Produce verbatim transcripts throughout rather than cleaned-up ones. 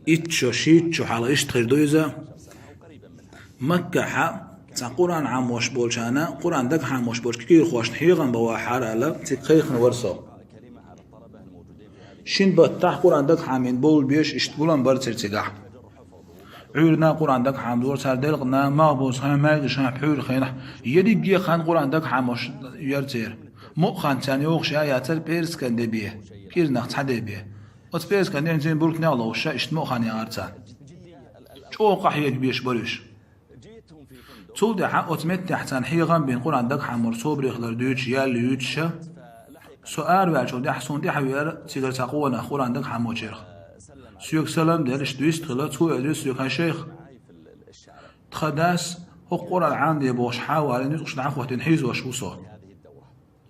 Итт шо, шийтта шо хьалха иштта хир ду иза. Маккахьа цхьа Къуръан Ӏамош болчарна, Къуръан дагахьа Ӏамош болчу кегийрхошна хьехам бан вахьара аьлла, цига кхайкхина вара со. Шин баттахь Къуръан дагахьа Ӏамийна бовла безаш иштта гулам бара церан цигахь. Ӏуьйранна Къуръан дагахьа Ӏамадора цара, делкъана, малхбузехь, маьждигашкахь, пхьуьйрхенахь, ерриге а хан Къуръан дагахьа Ӏамош яра церан. Мукъа хан царна йогӀуш яцара пӀераскан де бен, кӀирнах цхьа де бен. Оцу пӀераскан ден церан бурканех а ловзуш, иштта мукъа хан яра царна. ЧӀогӀа къахьега безаш бара уьш. Цул тӀаьхьа оцу меттехь царна хьехам бина Къуръан дагахьа Ӏамор собаре хилар дуьйцуш, ял юьйцуша, со араваьллачул тӀаьхьа суна тӀаьхьавеара цигара цхьа къонах Къуръан дагахьа Ӏамочарах. Соьга салам делла, иштта вистхилла, цо элира соьга: «ХӀай шайх, тхан дас хӀокху Къуръан Ӏамаде бохуш хьавалийна, нуьцкъаш дӀахӀоттийна хьийзош ву со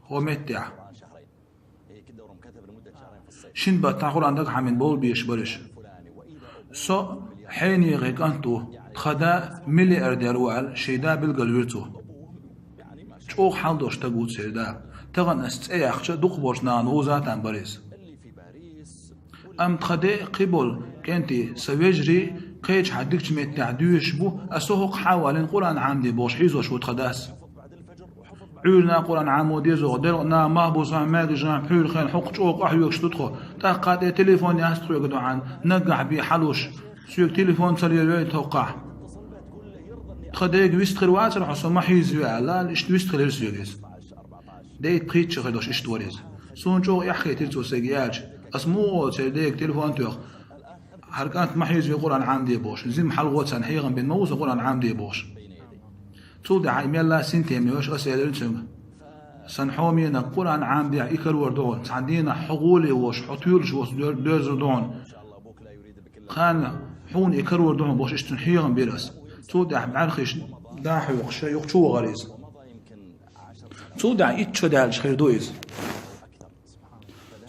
хӀокху меттехь». Шин баттахь Къуръан дагахьа Ӏамийна бовла безаш бара уьш. «Со хьенехий кӀант ву, тхан да миллиардер ву», — аьлла, шен да билгалвира цо. ЧӀогӀа хьал долуш стаг ву церан да. Тахана ас цӀе яьккхича, дукхахболчу нахана вовза а там бара иза. Амма тхан де а, кхиболу кӀентий, сан вежарий кхечахьа дикачу меттехь доьшуш бу, аса хӀокху хьавалийна Къуръан Ӏамаде бохуш хьийзош ву тхан дас. Ӏуьйранна Къуръан Ӏамо дезо, делкъана, малхбузехь, маьждигашкахь, пхьуьйрхенахь, хӀокху чӀогӀа къахьоьгуш ду тхо. ТӀаккха тӀе телефон яц тхоьга дуьхьал, наггахь бен хьалуш, соьга телефон ца лелавейта хӀокхахь. Тхан дега вистхир вацара хьо, со ма хьийзаве аьлла, аьлла, иштта вистхилира соьга иза. Дейта-пхийтта шо хир долуш иштта вара иза. Суна чӀогӀа эхь хетира цо сайга аьлча. Ас муха олу церан дега телефон тоьхна, хӀара кӀант ма хьийзаве Къуръан Ӏамаде бохуш, жима хьалха царна хьехам бина ма ву со Къуръан Ӏамаде бохуш. Цул тӀаьхьа и мелла а синтем йолуш, ас элира цуьнга: «Сан хьоменаг, Къуръан Ӏамадехь и карор ду хьуна, цхьана дийнахь хьо гӀоле волуш, хьо тоьлуш воцу доьр-, доьрзур ду хьуна. Кхана хьуна и карор ду хьуна», — бохуш, иштта цуьнан хьехам бира ас. Цул тӀаьхьа бӀаьрхиш дӀа а хьоькхуш, юха чу вахара иза. Цул тӀаьхьа итт шо даьлча хир ду иза.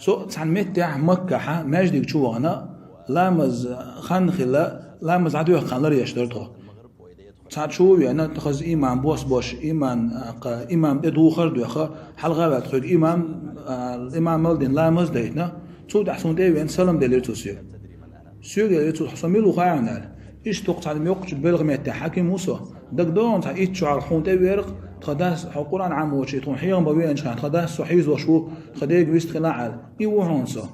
Со цхьана меттехь Маккахьа маьждиг чу вахана, ламаз хан хилла, ламаз дӀадоьху хан ларъеш дара тхо. Цхьа чу а веана, хаза имам бос-бош, имам, а, кха, имам тӀе духар а доьхна, хьалха а ваьлла тхоьга имам, а, имамал дина ламаз а дайтина, цул тӀаьхьа суна тӀе а веана, салам делира цо соьга. Соьга элира цо: «Со мила ву хаьий хьуна?» — аьлла. Иштта хӀокху цхьана йоккхачу белхан меттехь хьаьким ву со. ДагадогӀу хьуна, цхьа итт шо хьалха хьуна тӀе а веркъа, тхан дас хьо Къуръан Ӏамочий тхуна хьехам бан веанчу хенахь, тхан дас со хьийзош ву, тхан дега вистхила аьлла. И ву хьуна со.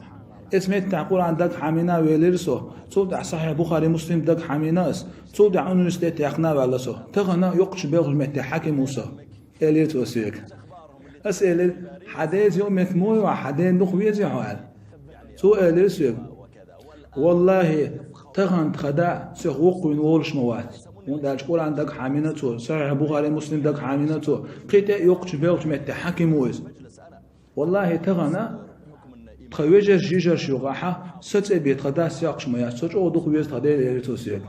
Эцу меттехь Къуръан дагахьа Ӏамийна а велира со. Цул тӀаьхьа Сахьихь Бухари, Муслим дагахьа Ӏамийна ас. Цул тӀаьхьа университет яьккхина а ваьлла со. Тахана йоккхачу белхан меттехь хьаьким ву со. Элира цо соьга. Ас элира: «Хьан деза юкъаметтиг муха ю, хьан ден дукха везий хьо?» — аьлла. Цо элира соьга: «Валлахьи, тахана тхан да соьх воккхавина волуш ма вац. ХӀунда аьлча Къуръан дагахьа Ӏамийна цо, Сахьихь Бухари, Муслим дагахьа Ӏамийна цо, кхин тӀе а йоккхачу белхан меттехь хьаьким ву иза. Валлахьи, тахана тхан вежарш, йижарш юкъахьа сан цӀе бен тхан дас яккхаш ма яц, со чӀогӀа дукха веза тхан ден», — элира цо соьга.